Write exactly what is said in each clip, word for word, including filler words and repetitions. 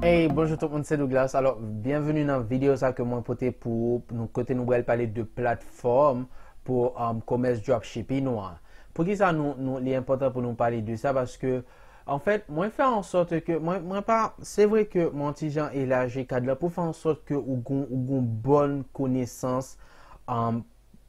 Hey, bonjou tout moun, se Douglas. Alò, byenveni nan videyo sa ke mwen pote pou nou, kote nou pral pale de platfòm pou um, komès dropshipping nou an. Poukisa nou, nou, li enpòtan pou nou pale de sa? Paske, anfèt, mwen fè an sòt ke, mwen, mwen pa, se vre ke mwen ti jan elaji kad la pou fè an sòt ke ou gon, ou gon bòn konesans um,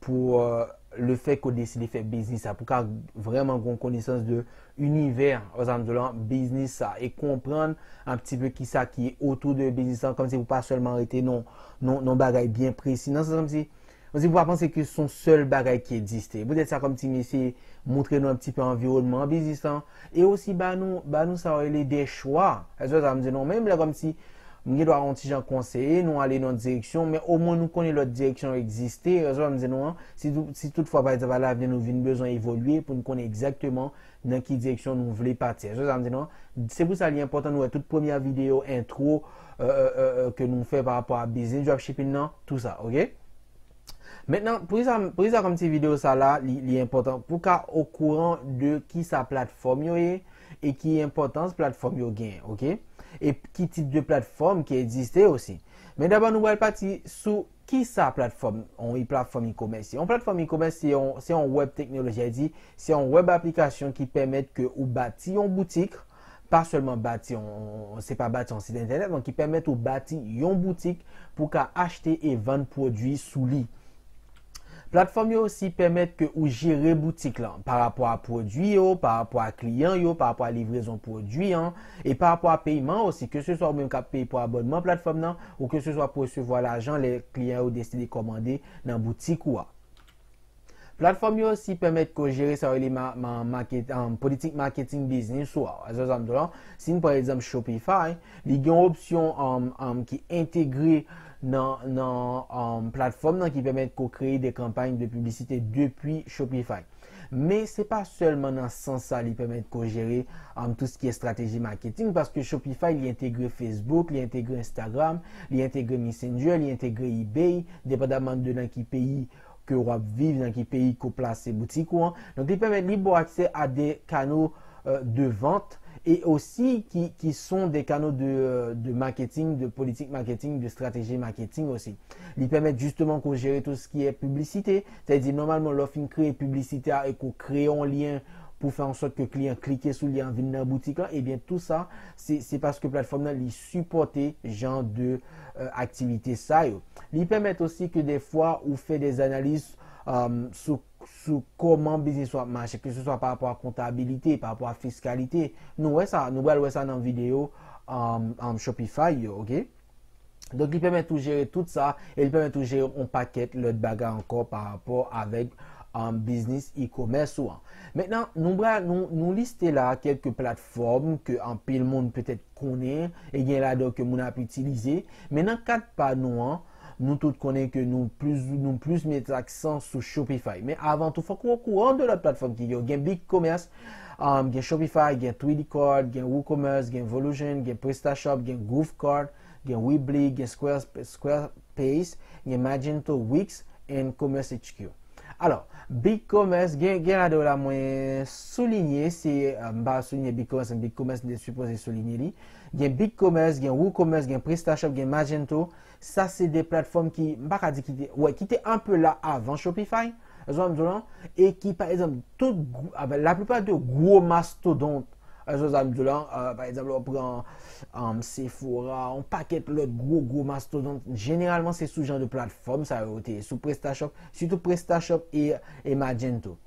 pou euh, le fè ke w deside fè biznis sa, pou ka vrèman gon konesans de inivè, ou sa m di w la, biznis sa, e konprann an pti pe kisa ki otou de biznis lan, kòmsi pou pa sèlman rete nan, nan, nan bagay byen presi, nan sans kòmsi, kòmsi pou pa panse ke se yon sèl bagay ki egziste. Poutèt sa, kòmsi m eseye montre nou an pti pe anviwònman biznis lan, e osi ba nou, ba nou sa yo rele de chwa. Èske sa m di nou, menm lè kòmsi m gen dwa yon ti jan konseye nou ale nan yon direksyon, men omwen nou konnen lòt direksyon egziste. Èske sa m di nou an, si, tou- si toutfwa, pa egzanp, alavni nou vin bezwen evolye pou nou konnen egzakteman nan ki direksyon nou vle pati. Èske sa m di nou an, se pou sa li enpòtan nou wè tout premyè videyo entwo euh, euh, euh, euh, ke nou fè pa rapò a biznis dropshipping nan, tou sa, oke? Mentnan, pou sa, pou sa kòm ti videyo sa la, li, li enpòtan pou ka okouran de ki sa platfòm yo ye e ki enpòtans platfòm yo genyen, oke? E ki tip de platfòm ki egziste osi. Men dabò nou pral pati sou ki sa platfòm, yon platfòm e-commerce ye. Yon platfòm e-commerce se yon, se yon web teknoloji, sa di, se yon web aplikasyon ki pèmèt ke ou bati yon boutik, pa sèlman bati yon, se pa bati yon sit entènèt, men ki pèmèt ou bati yon boutik pou ka achte e vann pwodui sou li. Platfòm yo osi pèmèt ke ou jere boutik lan pa rapò a pwodui yo, pa rapò a kliyan yo, pa rapò a livrezon pwodui an, e pa rapò a peyman osi, ke se swa ou menm k ap peye pou abònman platfòm nan, ou ke se swa pou resevwa lajan lè kliyan yo deside kòmande nan boutik ou a. Platfòm yo osi pèmèt ke w jere sa yo rele ma, ma, market, um, politik maketing biznis ou a. Èske sa m di w la? Si n pran egzanp Shopify, li gen yon opsyon um, um, ki entegre nan, nan um, platfòm nan ki pèmèt ke w kreye de kanpay de piblisite depi Shopify. Men se pa sèlman nan sans sa li pèmèt ke w jere um, tout ce qui est stratégie marketing, paske Shopify li entegre Facebook, li entegre Instagram, li entegre Messenger, li entegre eBay, depandaman de nan ki peyi ke w ap viv, nan ki peyi ke w plase boutik ou an. Donk, li pèmèt li ba w aksè a de canaux euh, de vente et aussi qui, qui sont des canaux de, euh, de marketing, de politique marketing, de stratégie marketing aussi. Li pèmèt justement ke w jere tout ce qui est publicité. Sètadi, nòmalman, lè w fin kreye piblisite a e ke w kreye yon lyen pou fè an sòt ke kliyan klike sou li an vin nan boutik lan, ebyen, tou sa, se, se paske platfòm nan, li sipòte jan de euh, aktivite sa yo. Li pèmèt osi ke defwa ou fè de analiz um, sou, sou kòman biznis ou ap mache, ke se swa pa rapò a kontabilite, pa rapò a fiskalite. Nou wè sa, nou pral wè sa nan videyo um, um, Shopify yo, oke? Donk, li pèmèt ou jere tout sa, e li pèmèt ou jere yon pakèt lòt bagay ankò pa rapò avèk um, biznis e-commerce ou an. Mentnan, nou, bra, nou, nou liste la kèlke platfòm ke anpil moun petèt konnen, e gen ladan ke moun ap itilize. Men nan kad pa nou an, nou tout konnen ke nou plis, nou plis met aksan sou Shopify. Men avan tou, fòk ou okouran de lòt platfòm ki yo. Gen BigCommerce, um, gen Shopify, gen three D Cart, gen WooCommerce, gen Volusion, gen PrestaShop, gen Groovecart, gen Weebly, gen Square, Squarespace, gen Magento, Wix, and Commerce H Q. Alò, BigCommerce, gen, gen ladan yo la mwen soulinye, se, euh, m pa soulinye BigCommerce, men BigCommerce m te sipoze soulinye li. Gen BigCommerce, gen WooCommerce, gen PrestaShop, gen Magento. Sa se de platfòm ki, m pa ka di ki te, wè, ki te anpe la avan Shopify, èske w wè m di w lan, e ki, pa egzanp, tout, gwo- ah ben, laplipa de gwo mastodont, èske w wè m di w lan, euh, pa egzanp, lè w pran um, Sephora, yon pakèt lòt gwo, gwo mastodont, jeneralman se sou jan de platfòm sa yo te ye, sou PrestaShop, sitou PrestaShop e, e Magento.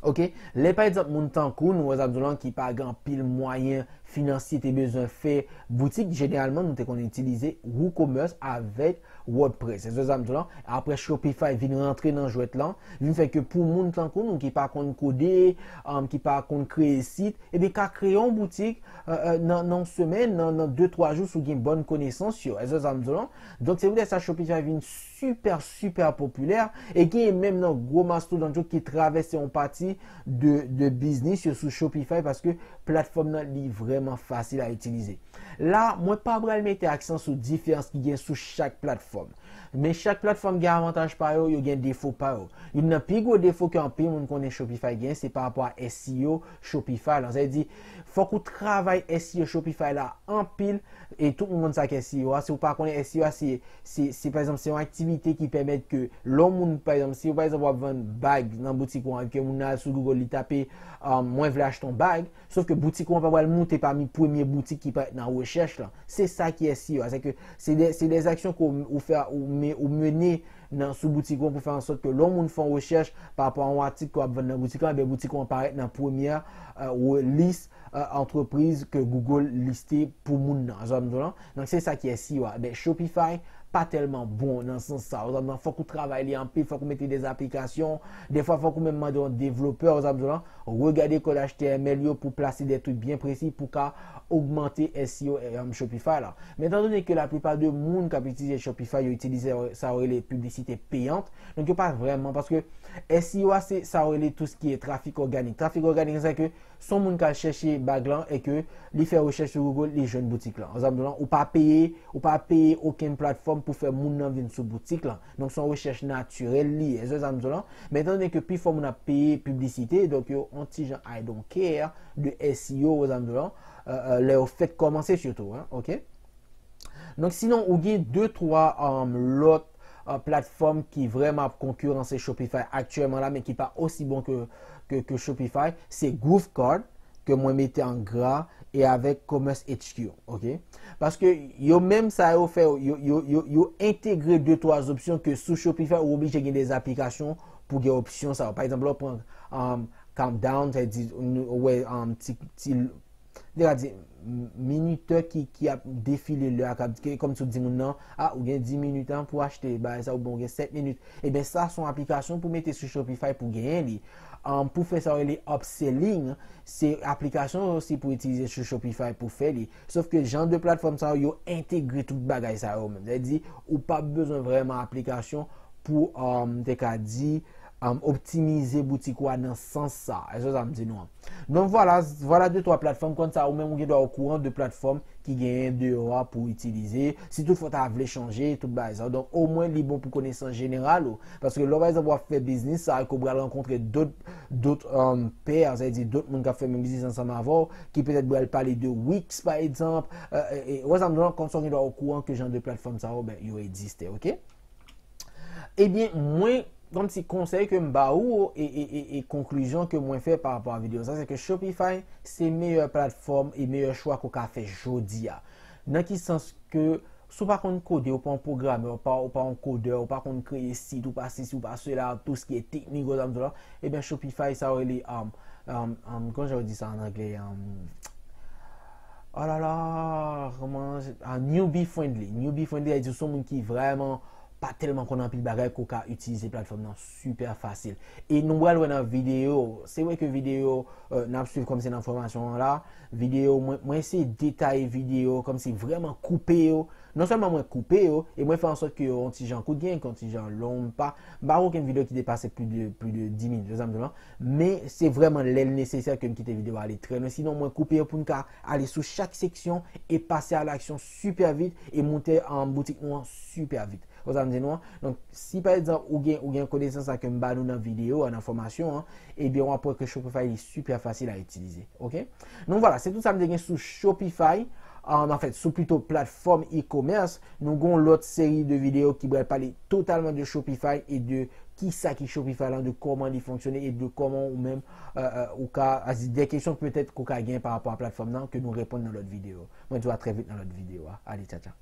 Oke? Lè pa egzanp moun tankou nou, wè sa m di w lan, ki pa gen anpil mwayen finansye te bezwen fè boutik, jeneralman nou te konn itilize WooCommerce avèk WordPress. Se sa m di w lan. Apre Shopify vin rantre nan jwèt lan, vin fè ke pou moun tankou nou ki pa konn kode, um, ki pa konn kreye sit, ebyen ka kreye yon boutik euh, euh, nan, nan yon semèn, nan, nan de, twa jou si w gen bòn konesans yo. Èske sa m di w lan? Donk, se poutèt sa Shopify vin sipè, sipè popilè. E genyen menm nan gwo mastodont yo ki travèse yon pati de, de biznis yo sou Shopify paske platfòm nan li vrèman fasil a itilize. La, mwen pa pral mete aksan sou diferans ki gen sou chak platfòm. Men chak platfòm gen avantaj pa yo, yo gen defo pa yo. Youn nan pi gwo defo ke anpil moun konnen Shopify gen, se pa rapò a S E O Shopify lan. Sa vle di, fòk ou travay S E O Shopify la anpil, e tout moun konn sa k S E O a. Si w pa konnen S E O a, se, se, se pa egzanp, se yon aktivite ki pèmèt ke lè yon moun, pa egzanp, si w pa egzanp w ap vann bag nan boutik ou an, ke moun nan al sou Google, li tape, um, mwen vle achte yon bag, sof ke boutik ou an pa pral moute pami premye boutik ki parèt nan rechèch lan. Se sa ki S E O a. Se ke se de, se de aksyon ke w, ou fè, ou, me- ou mennen nan, sou boutik ou an pou fè an sòt ke lè yon moun fè yon rechèch pa rapò a yon atik ke w ap vann nan boutik lan, ebyen boutik ou an parèt nan premyè, euh, lis, euh, antrepriz ke Google liste pou moun nan. Ou sa m di w lan? Donk se sa ki S E O a. Ebyen Shopify pa tèlman bon nan sans sa. Ou sa m di w lan? Fòk ou travay li anpil, fòk ou mete de aplikasyon. Defwa fòk ou menm mande yon devlopè, ou sa m di w lan, regade kòd H T M L yo pou plase de truc byen presi pou ka ogmante S E O, um, Shopify la. Men etan done ke laplipa de moun k ap itilize Shopify, yo itilize sa yo rele piblisite peyant. Donk yo pa vrèman, paske S E O a se sa yo rele tout ce qui est trafic organique. Trafik òganik, se ke se yon moun k al chèche bag lan e ke li fè rechèch sou Google, li jwenn boutik lan. Ou sa m di w lan? Ou pa peye, ou pa peye okenn platfòm pou fè moun nan vin sou boutik lan. Donk se yon rechèch natirèl li ye. Ou sa m di w lan? Men etan done ke pifò moun ap peye piblisite, donk yo on ti jan I don't care de S E O, ou sa m di w lan, euh, euh, lè yo fèk kòmanse sitou, hein, ok? Donk sinon, ou gen de twa, um, lòt, euh, platfòm ki vrèman ap konkiranse Shopify aktyèlman la, men ki pa osi bon ke, ke, ke Shopify, se Groove Cart, ke mwen mete an gra, e avèk Commerce H Q, ok? Paske yo menm sa yo fè, yo, yo, yo, yo entegre de twa opsyon ke sou Shopify, ou oblije gen de aplikasyon pou gen opsyon sa yo. Pa egzanp, lè w pran, um, countdown, sa vle di, ou wè, um, ti, ti, m te ka di, m- minitè ki, ki ap defile lè a, k ap, ke- kòmsi w di moun nan, a, ou gen dis minit, an, pou achte bagay sa, oubyen ou gen sèt minit. Ebyen, sa se yon aplikasyon pou mete sou Shopify pou genyen li. Um, pou fè sa yo rele upselling, se aplikasyon osi pou itilize sou Shopify pou fè li. Sof ke jan de platfòm sa yo, yo entegre tout bagay sa yo menm. Sa vle di, ou pa bezwen vrèman aplikasyon pou, um, te ka di, um, optimize boutik ou a nan sans sa. Èske sa m di nou an? Donk vwala, vwala de twa platfòm konsa, ou menm ou gen dwa okouran de platfòm ki genyen deyò a pou itilize. Si toutfwa w ta vle chanje, tout bagay sa yo. Donk omwen li bon pou konesans jeneral ou. Paske lè w, pa egzanp, w ap fè biznis, sa ke w pral rankontre dòt, dòt, um, pè, sa vle di dòt moun k ap fè menm biznis ansanm avè w, ki petèt pral pale de Wix, pa egzanp, euh, e, e, ou wè sa m di w lan, konsa w gen dwa okouran ke jan de platfòm sa yo, ben, yo egziste, ok? Ebyen, mwen, kòmsi konsèy ke m ba ou, e, e, e, e konklizyon ke mwen fè pa rapò a videyo sa, se ke Shopify se meyè platfòm e meyè chwa ke w ka fè jodi a. Nan ki sans ke, si w pa konn kode, ou pa yon pwogramè, ou pa, ou pa yon kodè, ou pa konn kreye sit, ou pa sesi, ou pa sela, tout ce qui est technique, ou sa m di w lan, ebyen, Shopify, sa yo rele, um, um, um, kòman jan yo di sa an anglè? Um, oh là là, kòman, ah, newbie friendly. Newbie friendly, sa vle di se yon moun ki vrèman pa tèlman konn anpil bagay ke w ka itilize platfòm nan sipè fasil. E nou pral wè nan videyo, se vre ke videyo, euh, n ap swiv kòmsi nan fòmasyon an la, videyo, mwen, mwen eseye detaye videyo, kòmsi vrèman koupe yo. Non sèlman mwen koupe yo, e mwen fè an sòt ke yo yon ti jan kout, gen yon ti jan long, m pa, m pa wè okenn videyo ki depase plis de, plis de dis minit, ou sa m di w lan. Men se vrèman lè l nesesè ke m kite videyo a ale trè lwen. Sinon, mwen koupe yo pou n ka ale sou chak seksyon e pase a laksyon sipè vit e moute an boutik nou an sipè vit. Ou sa m di nou an? Donk, si pa egzanp, ou gen, ou gen konesans sa ke m ba nou nan videyo a, nan fòmasyon an, ebyen, w ap wè ke Shopify li sipè fasil a itilize. Ok? Donk, vwala, se tout sa m te gen sou Shopify. An, anfèt, sou plito platfòm e-commerce, nou gen yon lòt seri de videyo ki pral pale totalman de Shopify e de kisa ki Shopify lan, de kòman li fonksyone e de kòman ou menm, euh, euh, ou ka, a di, de kesyon petèt ke w ka gen pa rapò a platfòm nan ke nou reponn nan lòt videyo. Mwen di w a trè vit nan lòt videyo a. Ale, tcha tcha.